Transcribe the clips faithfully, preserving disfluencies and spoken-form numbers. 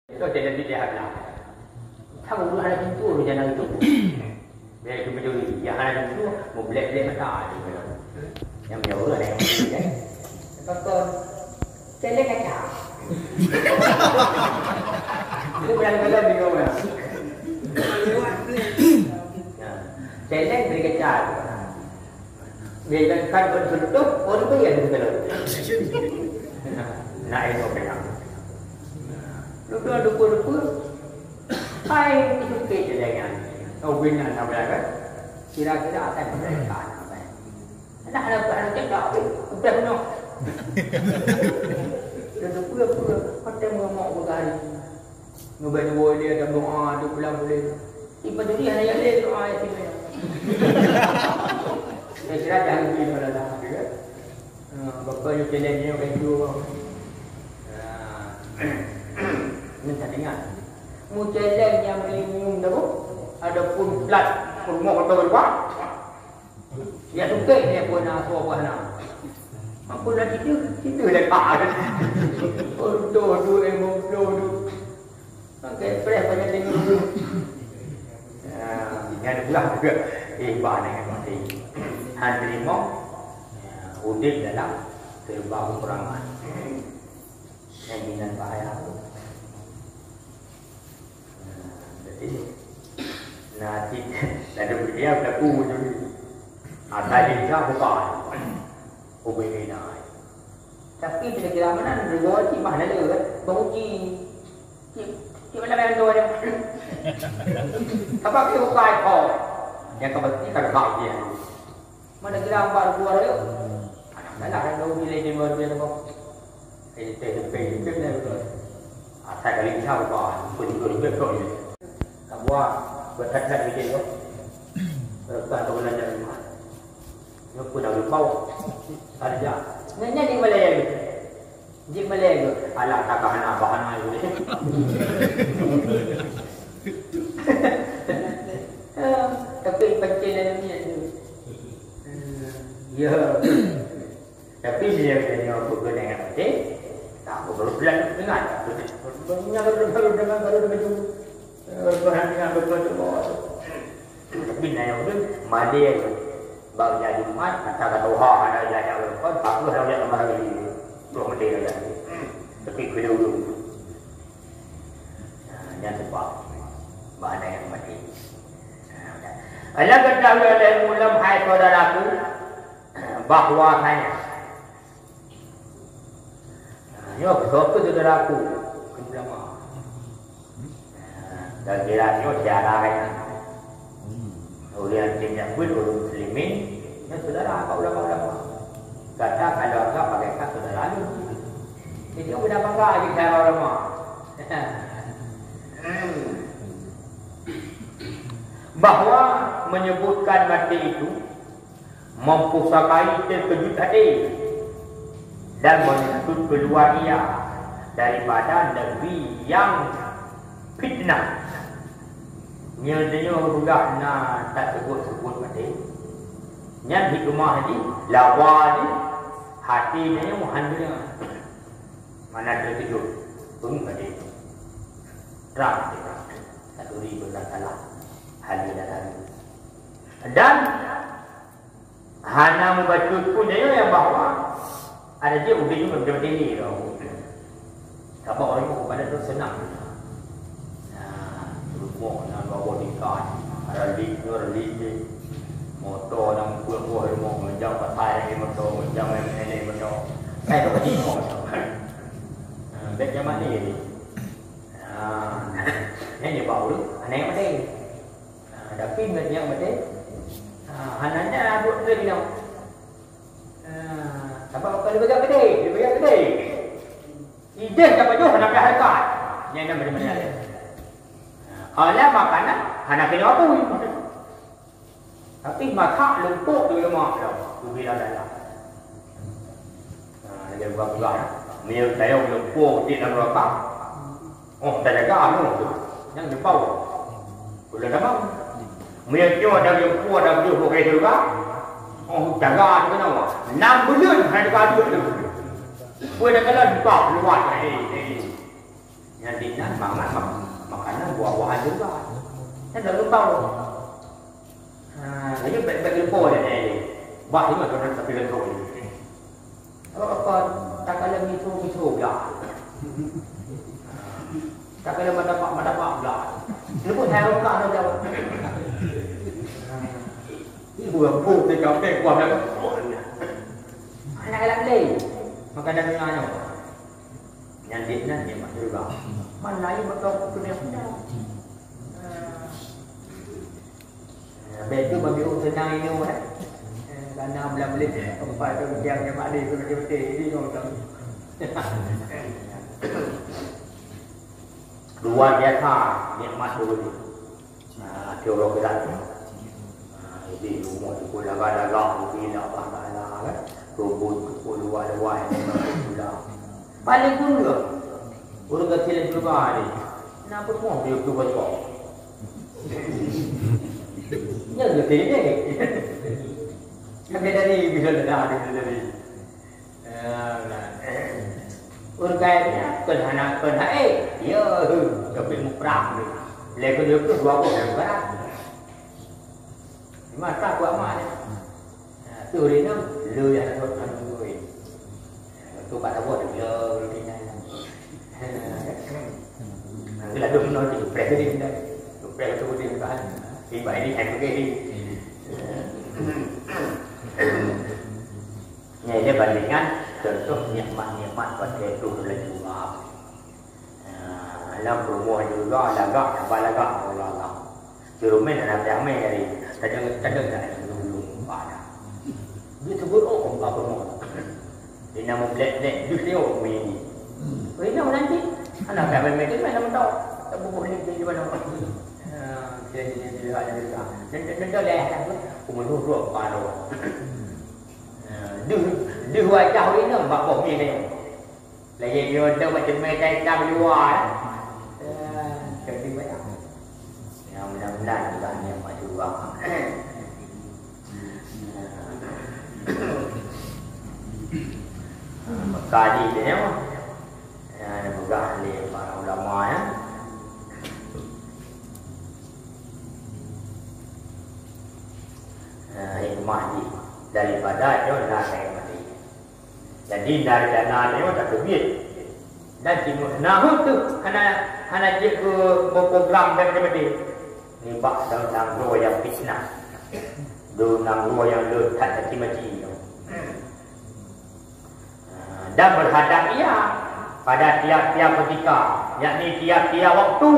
Itu tidak di daerah belah. Sama dulu ada pintu rencana itu. Bila itu betul, ya, ada pintu, mau belek-belek mata aja. Yang punya orang ada yang betul, ya. Betul. Celeng kaca. Itu berang-berang di bawah. Ya. Celeng beri kaca. Dia kan, kan betul-betul, orang tu yang betul. Nak ilmu pegang. Lupa, lupa, lupa. Hai, itu sikit je dengan. Oh, bina nak belajar. Kira-kira akan mereka nak. Dah ada, ada cakap, udah penuh. Dah lupa, lupa. Macam mengamuk bergari. Nyoba dua dia ada doa, ada pulang boleh. Ipa jadi hana yang lain doa yang sini. Saya kira jangan pergi pada dah, ya. Ha, bapa ni challenge ni orang itu. Ha. Ni tak dengar. Mu challenge yang beli minum dah, Bu. Ada pun plat, rumah kau tahu apa? Ya, suka dia pun nak suap buah nak. Apa nak cerita? Cerita dah tak. Untung dua ribu dua puluh tu. Okey, preh banyak tengok dulu. Ya, ingat pulang juga. Eh, bah, nak ingat mati. Han terima. Ya, udip dalam serba kekurangan. Yang minat bahaya tu. Nah, jadi, nah, cit, lalu dia berlaku macam ni. Asal dia bukan. Ubin ni nah. Tapi kira-kira mana dua cik mah lalu, kan? Penguji. Cik, cik mana main dua dia? Apa ke bukan? Oh. Dia kembali kalau kau dia. Mana kira empat buah raya? Anak dalam kan tahu bila dia luar biasa kau. Eh, teh, teh, teh, teh, teh, teh. Asal kali cakap kau, pun ikut ikut kau ni. Tak buah, buat tak tak bikin kau. Rekan kau belajar rumah. Dia pun dah lupa. Ada. Nanya di Malaya ni. Jik malée geuh, alah, takah hana bahana geuh. Tapi pancen dalam niat tu. Ya. Tapi dia kena buku dengan hati, tak perlu pelan dengan. Baru dengan baru dengan tu. Bahan dengan betul tu. Tapi nyan ulôn malée lôn. Bak jak Jumat, masa ka tuha hana jak-jak ulôn kon, bagus lôn jak lamar lagi. Dua menit lagi. Tapi kena ulôn. Nah, nyan sebab bak hana nyang mati. Alam geutahui oleh ulôn, hai saudaraku, bahwasanya Nah, nyoe beutôi keu syedara aku, keu ulama. Nah, dan kira nyoe cara lain. Ureueng nyang nyan pun ureueng muslimin, nyoe syedara ka ulama-ulama. Gata kalau anggap bagaikan syedara lôn. Jadi, udah bangga lagi cara ulama. Bahwa menyebutkan mati itu mempusakai terkejut hati dan menuntut keluar ia daripada negeri yang fitnah. Nyoe tanyoe peugah na tasebut-sebut maté. Nyan hikmah jih, laba jih, hati tanyoe hana. Mana terkejut, peungeuh maté. Terang, terang. Tak turi beuna salah. Hal dia dah lalu. Dan hana mubacut pun nyoe nyang bahwa ada je udeb nyoe macam ini tau. Sabab orang nyoe pada tu senang. Nah, rumah na dua boh tingkat, ada lift, ada lift. Motor na empat boh rumah, macam pasal lagi motor, macam lain motor. Saya tak pergi motor. Nah, bek zaman ni ni. Nah, yang dia bawa tu, anak yang mati. Ha, tapi meunyoe maté, ha, hana nyan buet lé binoe. Ha, sabab bukan lé bajang keudéh, lé bajang keudéh. Idéh ka pajoh hana payah dekat. Nyan na macam mana lé. Ha, alah makanan hana kena apui. Tapi masak lumpuk di rumah tu, tu bila dalam. Ha, dia buka-buka. Meunyoe tayong lumpur di dalam neraka. Oh, tajaga anu tu. Nyang jipau. Ulah damang. Meunyoe nyoe ada lumpur, ada beudôh bukai syeuruga. Oh, jaga tu kena. Enam buleuen hana jaga duek tu. Pue dah kala buka keluar. Eh, eh. Nyan di nan mangat mak-, makanan buah-buahan juga. Kan dah lupa. Ha, laju baik-baik lupa dia ni. Bah, ni mah tuan tapi lengkap ni. Apa-apa, tak kala miso-miso belah. Tak kala madapak-madapak belah. Dia pun saya rongkak dah jawab. Ibu yang pun dia kafe kuah dah. Anak galak lé. Makanan dunia nyoe. Nyan di nan nikmat syurga. Man laén beutôi keu dunia nyoe. Habis tu bagi ureueng seunang inong, eh. Eh, karena bulan-bulan empat tu dia punya mak dia tu betul-betul ini orang tu. Luar biasa nikmat tu. Ah, teori kita tu. Ah, jadi rumah tu pun lagak-lagak, mungkin Allah Taala kan. Rumput tu pun luar-luar, pula. Paling kurang, ureueng gasien syurga ni, na peurumoh di Oktober. Nyan geuting ni. Sampai dari bila dah ada dari. Ureueng kaya nyan kon hana, kon hai. Ya, tapi muprang ni. Level dia tu dua puluh orang. Mata buat mak dia. Ha, tu dia tu, le yang tu, tu, tu. Tu kat tabot dia, le, le, le. Ha, tu lah tu, tu, tu, preh dia, tu. Tu preh tu, dia tahan. Tiba ini, saya pergi ni. Ni, dia bandingan, contoh nikmat-nikmat pada tu, tu laju. Ha, lam rumoh juga lagak, tambah lagak, Allah Allah. Ceureumen hana payah mé hari. Tajak, tajak dah dulu, dulu, muka dah. Dia sebut, oh, muka penuh. Dia nama black, black, jus dia, oh, mie ni. Oh, ini orang nanti. Hana payah mé, mé, mé, nama tahu. Tak bubuh ni, dia di mana? Ha, dia, dia, dia, dia, dia, dia. Dan, dan, dan, dan, dia, dia, dia, umur dua puluh, empat tahun. Ha, deuh, deuh wajah orang ni, bak boh mie dia. Lagèe nyoe tu macam meutai ka meuluwa, eh. Eh, jadi banyak. Ya, mudah-mudahan juga ni yang maju. Maka di sini, ya, peugah lé para ulama, ya. Eh, hikmah jih daripada nyoe na kaya mati. Jadi, dari dana nyoe tateubiet. Dan timu-, na heuet teuh hana, hana jeuet keu program dan macam-macam. Nibak dalam nanggroe nyang fitnah. Dalam nanggroe nyang le that caci maki nyoe. Dan berhadap ia pada tiap-tiap ketika, yakni tiap-tiap waktu,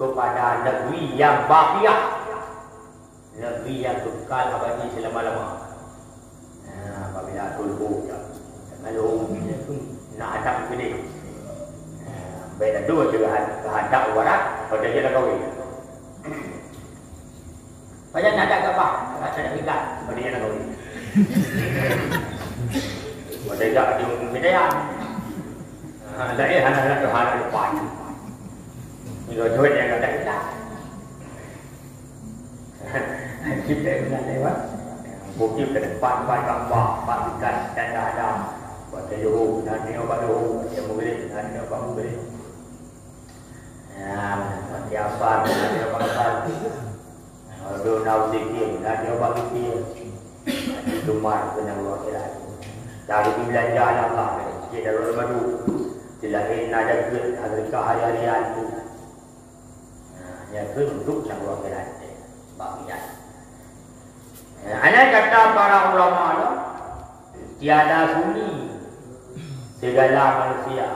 kepada negeri yang baqiah. Negeri yang kekal abadi selama-lama. Nah, apabila tulbu, lalu nak hadap ke dia. Nah, baik dah dua je had-, hadap warat, pada je lah kahwin. Pada nak hadap ke apa? Rasa nak tinggal, pada je lah kahwin. Pada je ada orang kejayaan. Ha, dah eh, hana-hana tu hana lupa. Ni duit yang ada kita. Kita guna lewat. Bukti ke depan, empat gambar, empat tugas, dan dah ada. Buat ke Johor, nanti obat Johor, buat ke Mugrid, nanti obat Mugrid. Ya, buat ke Asar, nanti obat Asar. Kalau nak zikir, nanti obat zikir. Nanti cuma kena Allah akhirat. Dari belanja Allah, sikit dalam baru. Selain nak jaga, nak sedekah hari-harian tu. Nah, nyan keuh untuk nanggroe akhirat. Bak nyan. Nah, aneuk kata para ulama nyoe, tiada sunyi segala manusia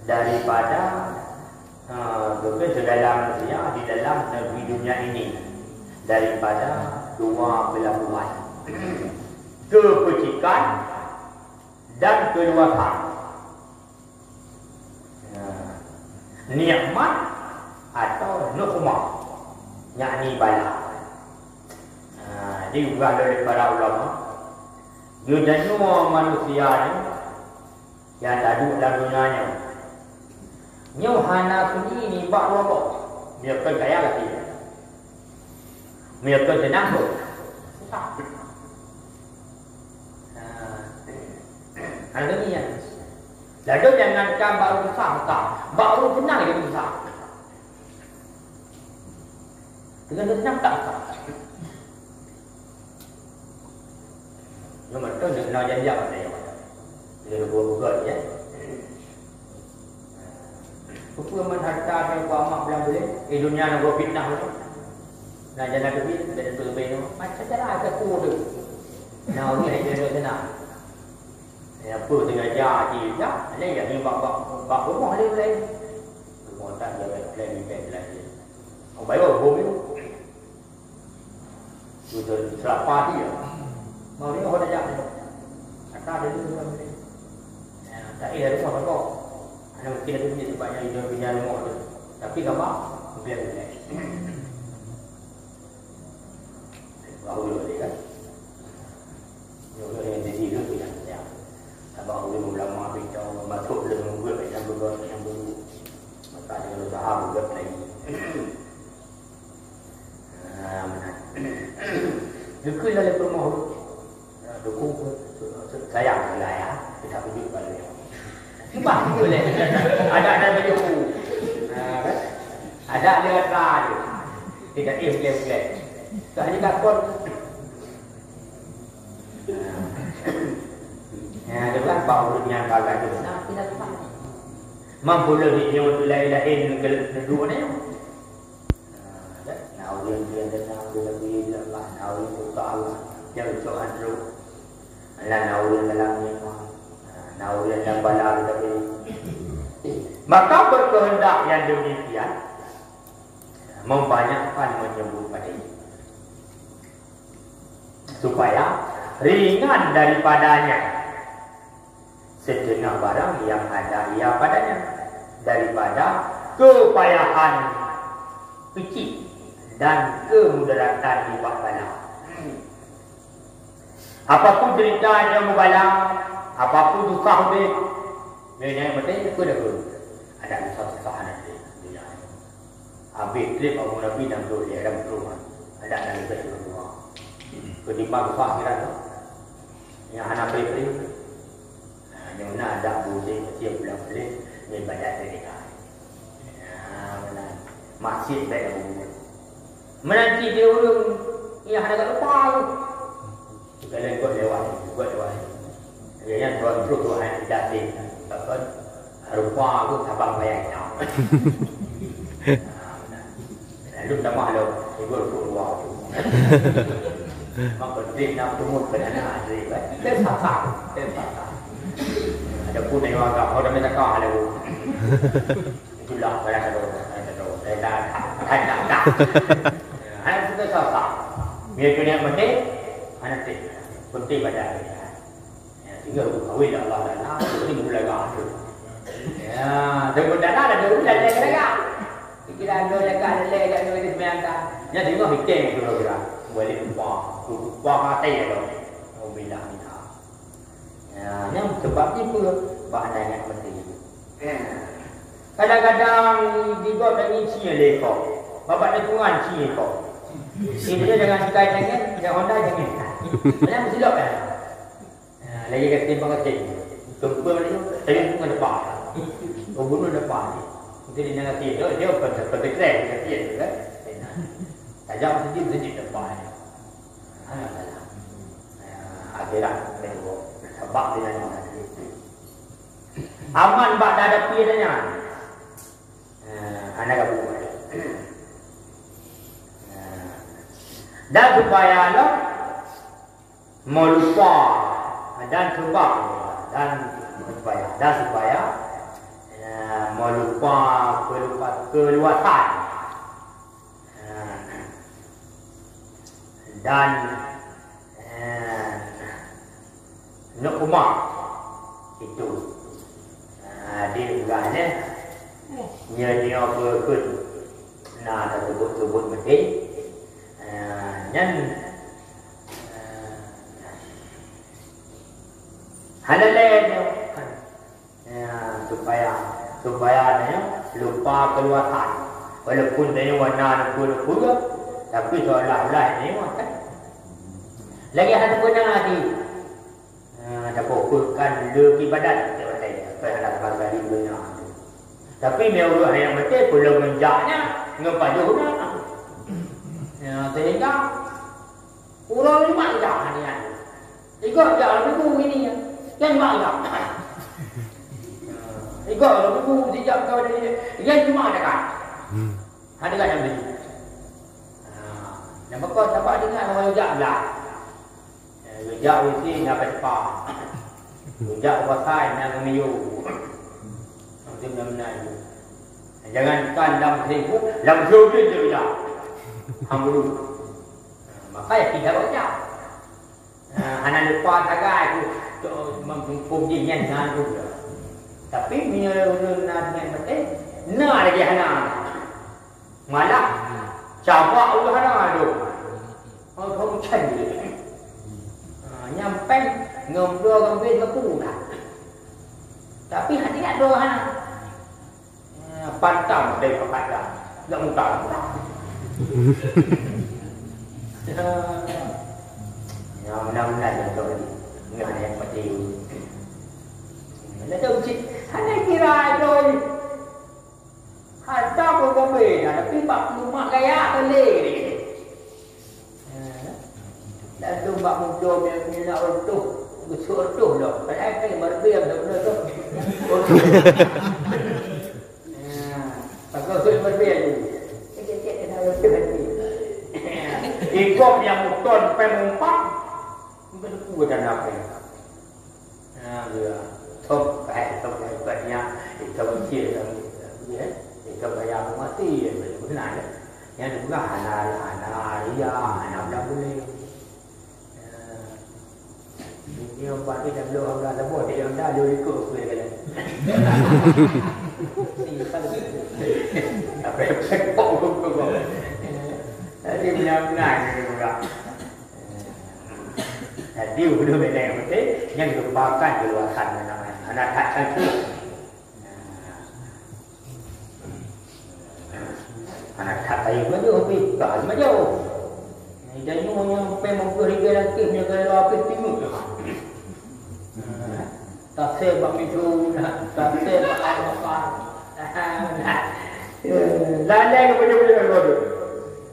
daripada, ha, bukan segala manusia di dalam negeri dunia ini daripada dua belah buah, kepecikan dan keluasan. Nah, nikmat atau nuqmah, yakni bala. Nah, diubah oleh para ulama, geutanyoe manusia ni nyang taduek lam donya nyoe. Nyoe hana sunyi nibak dua boh. Meunyoe kon kaya gaki. Meunyoe kon seunang pun. Susah. Nah, hana sunyi nyan. Ladôm jangankan bak ureuëng susah, susah. Bak ureuëng seunang lé susah. Deungon ureuëng seunang tak susah. Nyoe mantong na janji apa tadi? Dia buat-buat, ya. Peue man hareuta dan kuamak bulan buleuen? Eh, dunia nanggroe fitnah tu. Nah, jangan tu, dan tu lebih tu. Macam cara ada tu tu. Nah, ureuëng yang dia kena. Ya, apa sengaja aja, ada yang ni bak, bak, bak rumah dia lain. Rumah tak jaga plan ni, plan lain. Orang bayar hukum tu. Betul, selapa dia. Mau dia orang dah jaga. Kata dia tu orang ni. Ya, tak ada rumah apa. Ada mungkin ada punya tempat yang dia punya rumah tu. Tapi gambar, mungkin ada. Baru dia balik kan? Nyoe nyang jadi lôn peugah nyan. Sabab ureuëng ulama bintang masuk leuh meubuet nyang beugöt nyang beuruk. Maka dengan usaha beugöt lagi. Ah, meunan. Geukheun lalé peurumoh ureuëng. Ah, dukung pun sayang lah ya. Kita tunjuk balik. Sebab tu leh. Ada, ada baju. Ah, kan? Ada dia tu. Tidak, eh, bukan, bukan. Tak ada takut. Ya, dia bilang, "Bau ureuëng nyang gagal tu." Nah, tidak tepat. Mampu lebih nyoe tu lain-lain ke dunia. Nah, ureuëng dia dengar, dia lebih Allah, nah, ureuëng tu Allah. Dia ucap andro. Nah, nah, ureuëng dalam nyawa. Nah, ureuëng dalam bala kita beri. Maka berkehendak yang demikian membanyakkan menyebut pada itu, supaya ringan daripadanya setengah barang yang ada ia padanya daripada kepayahan kecil dan kemudaratan nibak bala. Apapun cerita nyang mubala, apapun susah udeb, nyan nyang penting peue dah peue. Ada susah-susah aneuk deh dunia. Habis trip Abu Nabi enam puluh dia dalam rumah. Ada dalam rumah. Ketimbang susah akhirat tu. Yang hana perih-perih. Nah, nyang na ada budek kecil pulang pelik, ni ibadat dia dengar. Nah, mana? Masjid baik Abu Nabi. Menanti dia ureuëng yang hana kat lupa tu. Kalau ikut lewat, ikut lewat. Dia yang tuan tu, tuan yang tidak sih. Takkan rupa tu sabang bayar hitam. Lalu tambah lo, ikut rupa luar tu. Maka dia nak tunggu ke dana, dia sasar, dia sasar. Ada pun yang agak, orang minta kah lalu. Itulah barang satu, barang satu. Saya dah, dah, dah, dah. Hanya kita salah. Biar dunia mati, hana teh. Penting pada hari. Ya, tinggal kawin Allah Taala, ini mula tu. Ya, dia pun dah ada, dia pun dah ada. Kita ada lekat, lekat, lekat, lekat, lekat. Ya, tengok hitam tu, kira. Boleh lupa. Lupa mati ya, tu. Oh, bila, bila. Ya, nyan sebab ni pun bak hana ingat mati. Ya. Kadang-kadang di got lagi cie lekok. Bapak lingkungan cie lekok. Ini dia dengan sekai tangan, dengan Honda jangan. Mana mesti lok kan? Ya, lagi kata timbang kata. Tempat mana tu? Tadi pun ada pak. Pembunuh ada pak. Mungkin dia nak dia, dia bukan seperti keren, kata dia tu kan. Tajam sedikit, sedikit tempat. Ha, ha, akhirat ni, sebab dia nanya. Aman bak dada pih dia nyan. Ha, anak abu. Ha. Dan supaya lo meulupa dan sebab dan supaya dan supaya ha, meulupa kelupa, keluasan. Ha. Dan eh, neuk uma itu. Ah, di peugah nyan, nyoe nyoe peue kheun na teusebut-sebut meuti. Ah, nyan eh, hana lé nyoe. Ya, supaya supaya nyoe lupa keluasan. Walaupun nyoe na neupeu-neupeu, tapi seolah-olah nyoe kan. Lagi hana beuna lagi. Ha, tafokuskan le ibadat kita baca. Tapi meunyoe ureuëng nyang maté, peulom ngon jak nyan, ngon pajoh na. Ya, sehingga ureuëng mak jak nyan. Igoe jak lam kubu gini nyan. Nyan mak jak. Igoe lam kubu sijak keu dia. Nyan cuma dekat. Ada kan yang beli. Ha, nyang beukong saban deungon ureuëng jak blah. Eh, geujak u C na Vespa. Geujak u pasai na geumiyueb. Macam mana itu? Jangankan lam seribu, lam seribu je geujak. Hang guru. Maka ya tidak baca. Nah, hana lupa sagai tu, tu, mem-, mem-, jih nyan na tu. Tapi meunyoe ulôn na niat maté, na lagi hana. Malah, cabak ulôn hana tu. Oh, kau ucen je. Ha, nyang péng ngon bloe ngon bit ngon pu dah. Tapi hati tak doa hana. Ha, pantang dari pekat dah. Nak mutar. Ya, benar-benar yang kau ni. Ni hanya yang penting. Nak tahu cik, hana kira aja ni. Harta pun gabe dah, tapi bak rumah gaya boleh. Ha. Lalu bak mudo mina reutôh, geuseuôt reutôh lom. Padahai kan lima ribu yang dah beuna tu. Ha. Pakai lima ribu tu. Cek-cek kena reutôh lagi. Ikop nyang muton pèng mumpak. Bukan aku dah nak pèng. Ha, ya. Tom, eh, tom, eh, bukan dia. Eh, tom, dia, tom, dia, eh. Eh, tom, bayar aku mati, ya, benar, ya. Yang tu pula, hana, hana, ya, hana, tak boleh. Ya. Ini obat ni dah belum, dah leboh, dia dah, dah, dia ikut aku, ya, kan? Apa yang saya buat, buat, buat, buat. Jadi, benar-benar, dia juga. Jadi, ulôn beda yang penting, nyang dilupakan keluasan anak-anak. Anak that kan tu. Anak that kayu maju, tapi tak maju. Dan nyoe nyang pèng meupeue rigai lakèe, nyoe kalau apa timu tu. Tasé bak misu, tasé bak air bakar. Lalai ke baju-baju kau tu.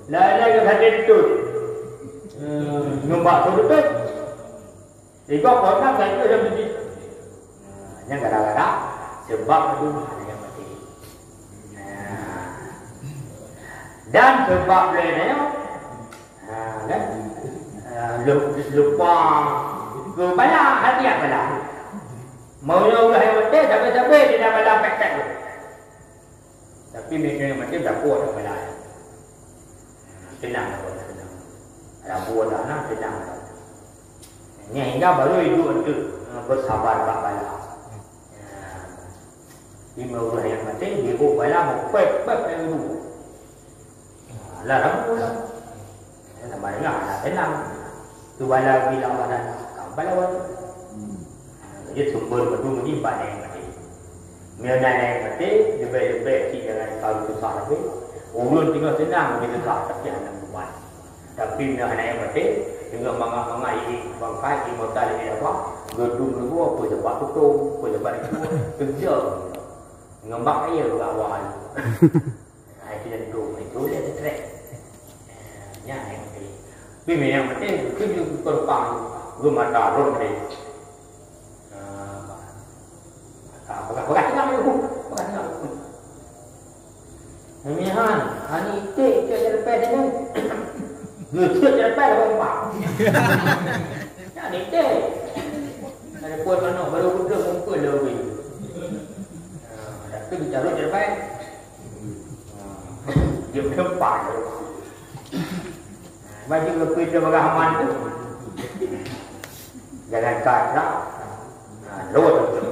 Lalai ke hati betul. Hmm, numbak tu betul. Ibu kau nak saya tu yang biji. Nah, yang gara-gara sebab tu ada yang mati. Nah. Dan sebab lainnya Ha, kan? Ha, lu-, lupa. Keu bala, hati bala. Meunan ulah yang maté, sabe-sabe dia dah bala pek-pek tu. Tapi mereka yang maté dah kuat dah bala. Tenang dah, tenang. Dah kuat dah, nah, tenang dah. Ni hingga baru hidup tu, ha, bersabar bak bala. Ha. Lima ureueng nyang maté, jiboh bala meupék-pék nyang dua. Ha, lah rabu lah. Sama dengan anak tenang. Tu bala bila Allah dah nak, kam bala wali. Jadi sumber betul ni bak nyang maté. Meunyoe na nyang maté, leubeh-leubeh cit jangan karu susah lagi. Ureueng teungoh tenang, ureueng susah, tapi hana ubat. Tapi meunyoe hana nyang maté, teungoh mangat-mangat ié bangkai, ié mota lé apa, geudum leumo, peue sebab tutong, peue sebab itu, kerja. Ngon bak kaya bak awak. Hai tu jantung, itu dia stress. Nyan nyang maté. Tapi meunyoe nyang maté, itu juga peureumpang, rumah taruh maté. Ah, peugah, peugah tinggai dulu. Peugah tinggai dulu. Namihan, ani iték, iték cerpet ni. Ngiték cerpet dah empat. Nyan iték. Ada puan manok, baru beudôh mumpul dah ubé. Ah, tapi dicarôt cerpet. Ah, dia berempat. Baju leupie teuh bagah aman tu. Jangan kata, nah, lôn tu.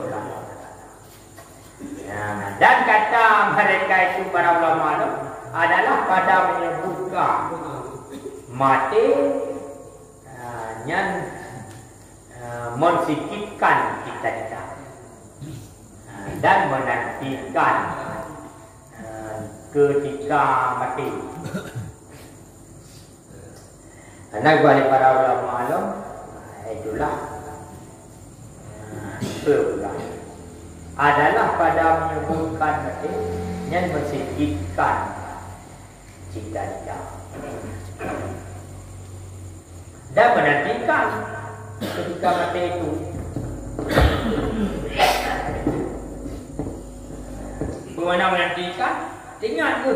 Ya, dan kata mereka itu para ulama tu adalah pada menyebutkan maté, ah, nyan, ah, mensikitkan cita-cita, ah, dan menantikan, ah, ketika mati. Karena bagi para ulama alam, itulah, eh, peue pula. adalah pada menyebutkan maté nyan menciptakan cita-cita dan menantikan ketika maté itu. Bagaimana menantikan? Ingat ke?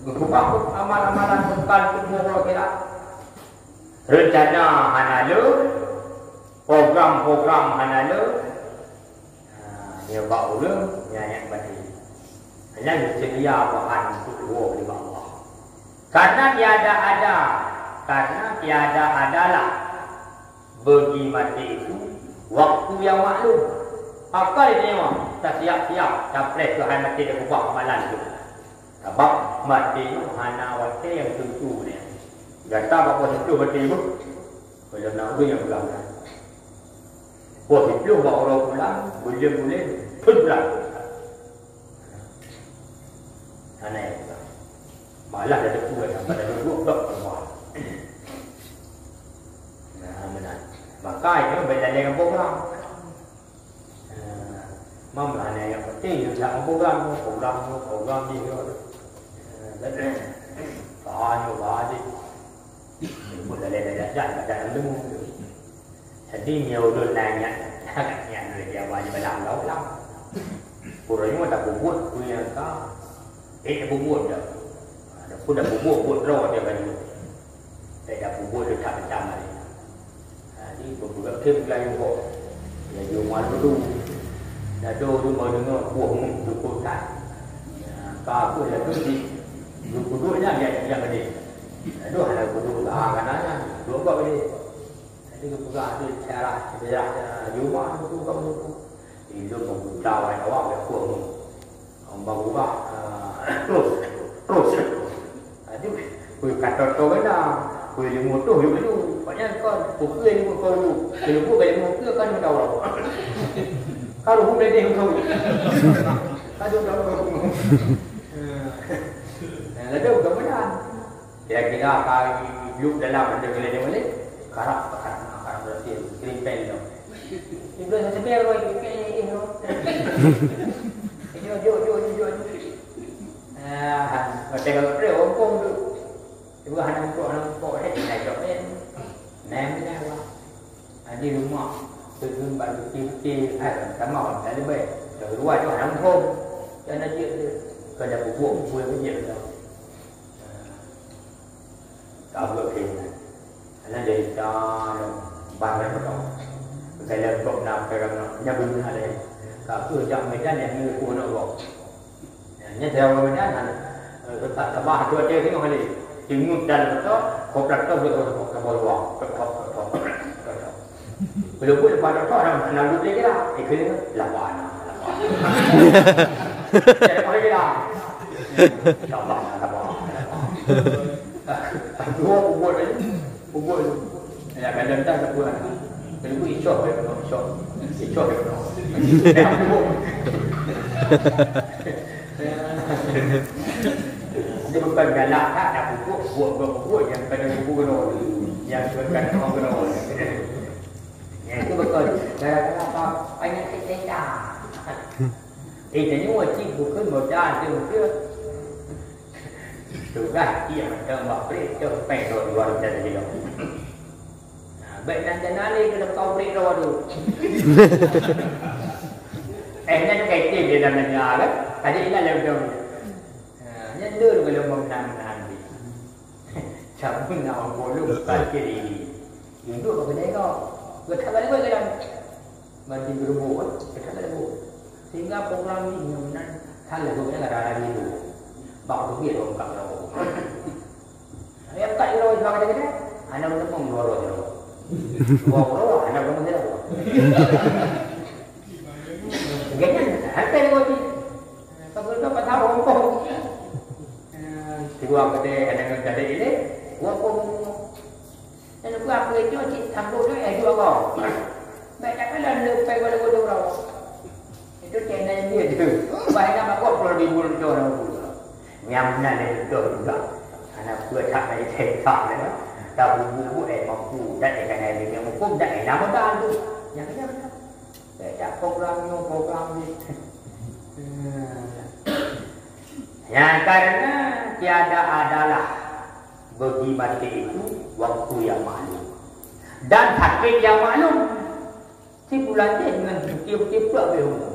Berubah amal-amalan bekal tubuh akhirat. Rencana hana le, program-program hana le. Ha, nyoe bak ureueng nyang nyak maté. Hanya diseudia bahan untuk woe lé Allah. Karena tiada ada, karena tiada adalah bagi maté itu waktu yang maklum. Pakon nyoe tasiap-siap tapreh keuhai maté dan ubah amalan tu. Sabab maté nyoe hana watée nyang teutu nyan. Gata bak poh siploh maté beuh, kalau na ureueng nyang peugah. Poh siploh bak uroe pulang, buleuen-buleuen, peuet bulan. Hana nyang peugah. Malah dah teupeue dah, pada duduk dok keluar. Nah, meunan. Maka itu beda dengan program. Mam lah nyan nyang penting, nyan that program, program, program jih tu. Bahan, bahan jih. Buat lalai-lalai dan pada ilmu. Jadi, nyoe ulôn nanya, nanya dia wajib dalam ulang. Ureueng nyoe dah bubuet peue nyang ka, eh, bubuet dah. Dah pun dah bubuet, buet droe dia baju. Saya dah bubuet dah tak macam hari. Jadi, beugöt khem geulayông gob. Laju malu tu. Dado tu baru deungoe buah meuh bukon that. Ka aku laju di bukuduk nya dia dia gede. Dado hana bukuduk lah kan nya. Dua buah gede. Jadi, geupeugah tu cara, cara, cara. Laju malu tu kamu tu. Ilôn meuguta awak, awak buah meuh. Hamba gurah, ah, terus, terus. Jadi, kui kata tu kena, kui lima ratus yuk dulu. Banyak kan, pukul lima ratus dulu. Kui lima ratus, kui lima ratus kan udah orang. Kalau hubung deh tu. Kan udah orang. Eh, lalu udah benar. Kira-kira ka yub dalam ada bila dia boleh. Karap, karap, karap berhasil. Kirim pen tu. Ibu saya sepiar boy, kayak eh, eh, oh. Jom, jom, jom, jom, jom. Ah, macam kalau dia ompong tu. Ibu hana muka, hana muka, eh, ina jawab, eh. Nah, mana awak? Ah, di rumah, tu, tu, bak peti-peti, ah, sama, tak ada baik. Dah keluar tu, hana muka. Jangan dia tu. Kau dah bubuk, bubuk, bubuk, bubuk. Ah. Ka beuet keu nyan. Hana jadi ta lom, ban lom beutôi. Dalam kok na peurang nyoe, nyan beuna lé. Ka kheueh jak Medan nyang ngieng keu aneuk gob. Nyan, nyan jaroe Medan hana. Eh, tak tabah dua tiga tengok kali. Singut dan beutôi, koprak tu beutôi, koprak tu beutôi. Beutôi, beutôi, beutôi. Walaupun lepas tu, orang nak duduk lagi lah. Eh, kena lapan, lapan. Jadi, apa lagi lah? Lapan, lapan, lapan. Dua pukul tadi. Pukul. Ya, kadang tak pukul. Kena pun isyak, ya, isyak. Isyak, ya. Dia bukan galak, tak, tak pukul. Buat, buat, buat. Yang kena pukul, yang kena pukul. Nyan tu beutôi. Gara-gara apa? Penyakit setan. Eh, tanyoe cit bukon modal tu beutôi. Tugaih tiep mantong bak brek tu pèng dua, dua ribèe kilo. Nah, bèk nan jana lé keu kau brek dua tu. Eh, nyan kai tim dia namanya kan? Tadi ingat lé beutôi. Nah, nyan dulu kalau mau menang-menang ni. Cabut nak orang bolong parkir ini. Duduk bak kedai kau. Geutak bak leubeut kadang. Banting geureuboh, eh, geutak bak leubeut. Sehingga program ini meunan salah geupeugah kata lagi tu. Bak tu dia orang buka leubeut. Ada yang buka leubeut sebab kata-kata, hana meunteumong dua roh jauh. Dua roh, hana meunteumong jauh. Ganyang, hampir leubeut ni. Kau betul pasal hongkong. Kedua kedai, ada yang kedai ini, hongkong. Dan aku apa itu cik sanggup tu, eh, dua orang. Baik tak kala lepai pada bodoh orang. Itu channel dia tu. Banyak mak buat puluh ribu tu orang tu. Yang benar dia betul juga. Anak gua tak ada cerita dia. Tak bubu-bubu, eh, mampu. Tak ada kan ada yang hukum, tak ada nama dah tu. Yang kena betul. Beda program nyoe, program jih. Nyang karena tiada adalah bagi maté itu waktu yang maklum dan sakit yang maklum. Si bulan jih ngon tiep-tiep plak beh umur.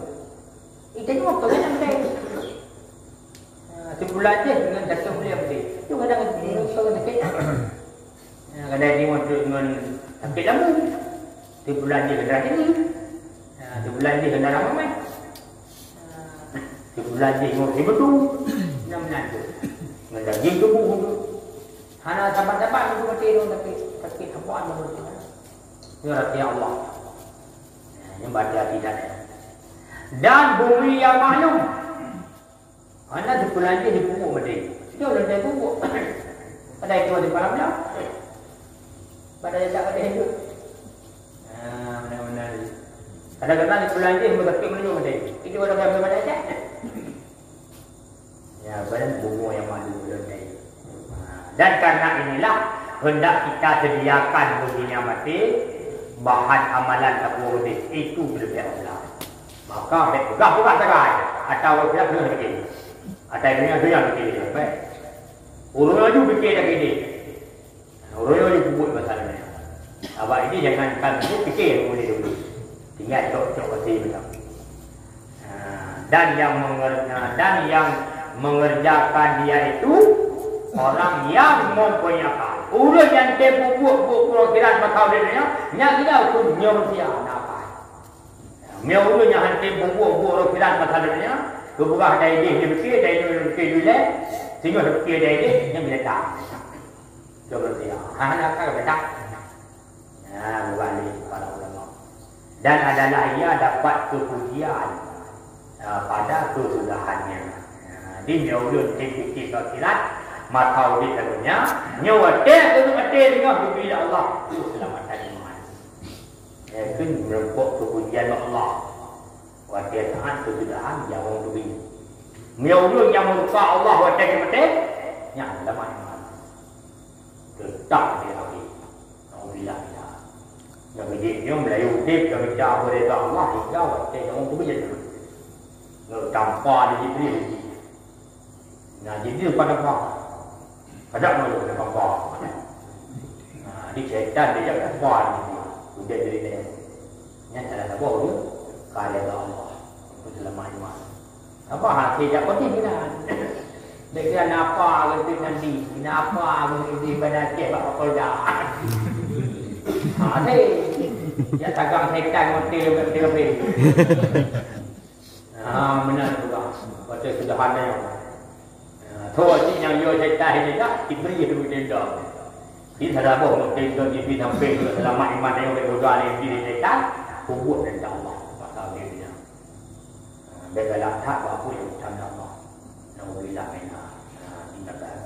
Itu nyoe keunan sampai. Ha, si bulan jih ngon satu bulan jih. Tu kadang, kadang sakit. Ha, kadang dia ngon, ngon sakit lambung. Si bulan jih kena sini. Ha, si bulan jih kena ramai. Ha, si bulan jih ngon si betul. Enam bulan tu. Ngon daging tubuh tu. Hana saban-saban tu mati tu sakit. Sakit apa nama tu? Ini rahsia Allah. Ha, ini baca tidak. Dan bumi yang maklum. Hana dipeulajeh di pupuk meudeh. Sida ulôn dai pupuk. Padahai itu ada param dah. Padahai tak ada hidup. Ah, benar-benar. Kadang-kadang dipeulajeh meuteupik meunyoe meudeh. Itu ada param pada aja. Ya, badan bungo yang malu ulôn dai. Dan karena inilah hendak kita sediakan bagi nyang maté bahan amalan takwa udép itu terlebih aula. Maka bèk peugah-peugah sagai atawa ureueng keuneuk pike. Atai donya-donya pike, bèk. Ureueng laju pike dak idéh. Ureueng laju peubuet masa donya. Awak ini jangankan pike yang boleh dulu. Tinggal cok-cok hati macam. Ha, dan yang menger-, ha, dan yang mengerjakan dia itu orang yang mempunyai akal. Ureueng nyang tem peubuet buet peurokiran masa ureueng nyan, nyan gila tu nyoe manusia na akal. Meunyoe ureueng nyang hana tem peubuet buet peurokiran masa ureueng nyan, geupeugah dai idéh di pike, dai idéh di pike, singoh di pike dai idéh, nyan binatang. Nyoe manusia. Hana akal binatang. Nah, beubalik para ulama. Dan adalah ia dapat kepujian, ah, pada kesudahannya. Nah, di nyoe ulôn tem pike akhirat, masa udép lagoe nyan, nyoe watèe keuneuk maté singoh geubri lé Allah keuseulamatan iman. Nyan keuh meureumpok kepujian bak Allah. Watèe saát kesudahan, jak ureueng teubi. Meunyoe ulôn nyang meureuka Allah watèe geumaté, nyan seulamat iman. Teutap di akhé. Nauzubillah minha. Nyang keujieb nyoe meulayeue udép dan mita beureuka Allah hingga watèe nyang ureueng teubi jeuet. Nyoe tampa di Jibril. Nah, Jibril pada tampa. Kada malu pada tampa. Nah, di syaitan dia jak tampa di Jibril. Udép jadi dia. Nyan salah saboh tu. Karya Allah. Untuk seulamat iman. Apa hati jak pedih kan? Dia kira napa gitu nanti, napa gitu di badan cek bak Kapolda. Ha, hei. Ya tagang setan mati lebih lebih. Ha, benar juga. Baca sudah ada yang. Ha, tu cik nyang yo setan ini dah diberi dulu denda. Di salah boh mungkin tu di sampai tu selamat iman yang boleh bodoh alih diri setan. Kubur dan Allah. Pasal dia. Bèk galak that bak peue nyang bukan Allah. Nauzubillah minha. Nah, tinggalkan.